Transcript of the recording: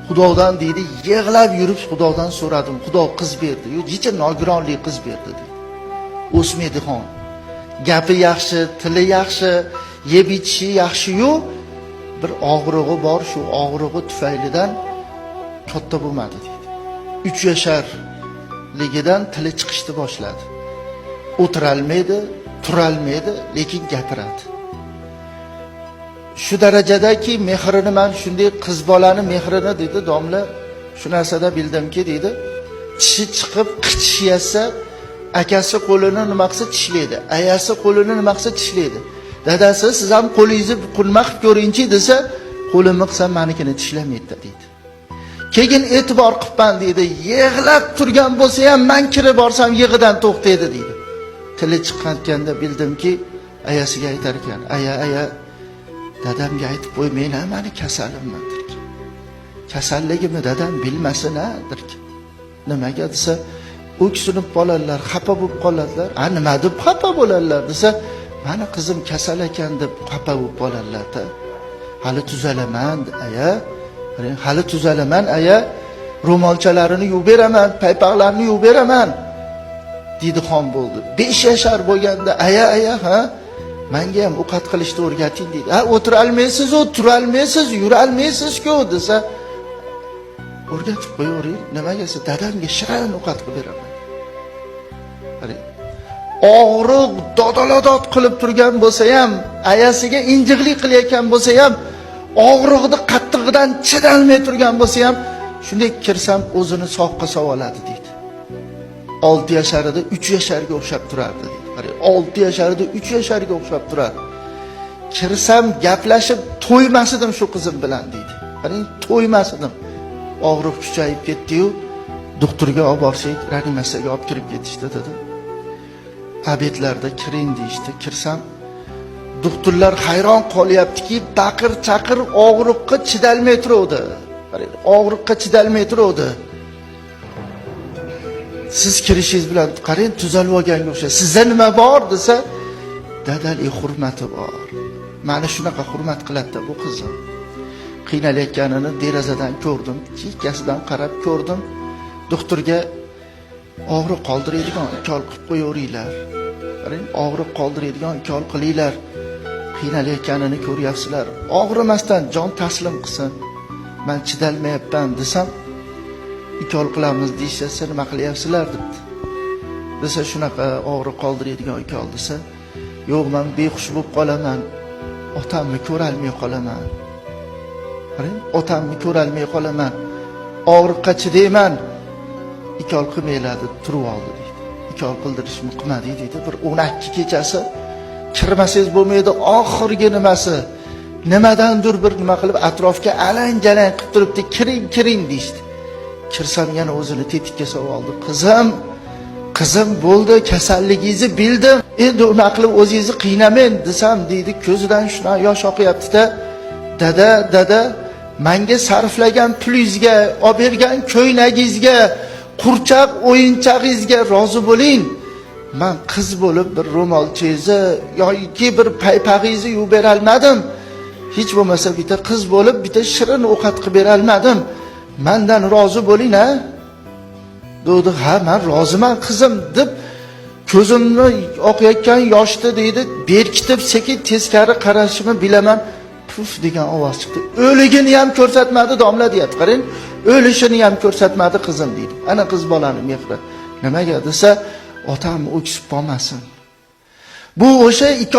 Xudodan deydi, yig'lab yurib Xudodan so'radim. Xudo qiz berdi. Jicha nogironlik qiz berdi deydi. O'smedixon. Gapi yaxshi, tili yaxshi, yeb ichishi yaxshi-yu, bir og'rig'i bor, shu og'rig'i tufaylidan katta bo'lmadi deydi. 3 yasharligidan tili chiqishni boshladi. O'tiralmaydi, turalmaydi, lekin gapiradi. Shu darajadaki mehrini man shunday qiz bolani mehrini dedi domla, shu narsada bildimki deydi, tishi chiqib qichishyapsa, akasi qo'lini nima qilsa tishlaydi, ayasi qo'lini nima qilsa tishlaydi. Dadasi siz ham qo'lingizni nima qilib ko'ringchi desa, qo'limni qilsam manikini tishlamaydi deydi. Keyin e'tibor qilibman deydi, yig'lab turgan bo'lsa ham man kirib borsam yig'idan to'xtaydi deydi. Tili chiqqanda bildimki, ayasiga aytar ekan, aya aya dadamga aytib qo'y, men ha mani kasalimman derkan. Kasalligimni dadam bilmasin ha derkan. Nimaga desa, o'ksinib qoladilar, xafa bo'lib qoladilar. A nima deb xafa bo'ladilar desa, mani qizim kasal ekan deb xafa bo'lib qoladilar-da. Hali tuzalaman aya, hali tuzalaman aya, ro'molchalarini yuvib beraman, paypaqlarini yuvib beraman. Didixon bo'ldi. 5 yashar bo'lganda aya aya ha, menga ham ovqat qilishni o'rgating deydi. Ha, o'tirolmaysiz-u, turolmaysiz, yurolmaysiz-ku desa, o'rgatib qo'yavering. Nimaga desa, dadamga shirin ovqat qilib beraman. Qarang. Og'riq dodoladod qilib turgan bo'lsa ham, ayasiga injiqlik qilayotgan bo'lsa ham, og'rig'ini qattig'idan chidalmay turgan bo'lsa ham, shunday kirsam o'zini soqqa soladi deydi. 6 yasharida 3 yasharga o'xshab turardi deydi. Qarang, 6 yasharida 3 yasharga o'xshab turardi. Kirsam gaplashib to'ymas edim shu qizim bilan deydi. Qarang, to'ymas edim. Og'riq kuchayib ketdi-yu, doktorga olib borsak, reanimatsiyaga olib kirib ketishdi dedi. Obedlarda kiring deyishdi. Kirsam, doktorlar hayron qolyaptiki, baqir chaqir og'riqqa chidalmay turuvdi. Qarang, og'riqqa chidalmay turuvdi. Siz kirishingiz bilan qarang, tuzalib olganga o'xshaydi. Sizda nima bor desa, dadalik hurmati bor. Mani shunaqa hurmat qiladi bu qizim. Qiynalayotganini derazadan ko'rdim, chekkasidan qarab ko'rdim. Doktorga og'riq qoldiradigan ukol qilib qo'yaveringlar. Qarang, og'riq qoldiradigan ukol qilinglar. Qiynalayotganini ko'ryapsizlar. Og'rimasdan jon taslim qilsin. Men chidalmayapman desam, ukol qilamiz deyishsa, nima qilyapsizlar debdi. Desa, shunaqa og'riq qoldiradigan ukol desa, yo'q, men behush bo'lib qolaman. Otamni ko'rolmay qolaman. Qarang, otamni ko'rolmay qolaman. Og'riqqa chidayman. Ukol qilmanglar deb turib oldi deydi. Ukol qildirishni qilmadik deydi. Bir 12 kechasi kirmasangiz bo'lmaydi, oxirgi nimasi. Nimadandir bir nima qilib atrofga alang-jalang qilib turibdi, kiring, kiring deyishdi. Kirsam yana o'zini tetikka solib oldi. Qizim, qizim bo'ldi, kasalligingizni bildim. Endi unaqa qilib o'zingizni qiynamang desam deydi, ko'zidan shunaqa yosh oqyapti-da. Dada, dada, menga sarflagan pulingizga, olib bergan ko'ylagingizga, qurchaq o'yinchog'ingizga rozi bo'ling. Men qiz bo'lib bir ro'molchangizni yoki bir paypag'ingizni yuvib bera olmadim. Hech bo'lmasa bitta qiz bo'lib bitta shirin ovqat qilib bera olmadim. Mendan rozi bo'ling a? Dedi, ha, men roziman qizim deb ko'zimni oqayotgan yoshni deydi, berkitib sekin teskari qarashimni bilaman. Puf degan ovoz chiqdi. O'ligini ham ko'rsatmadi domla deyapti. Qarang, o'lishini ham ko'rsatmadi qizim deydi. Ana qiz bolani mehri. Nimaga desa, otam o'ksib qolmasin. Bu o'sha ikki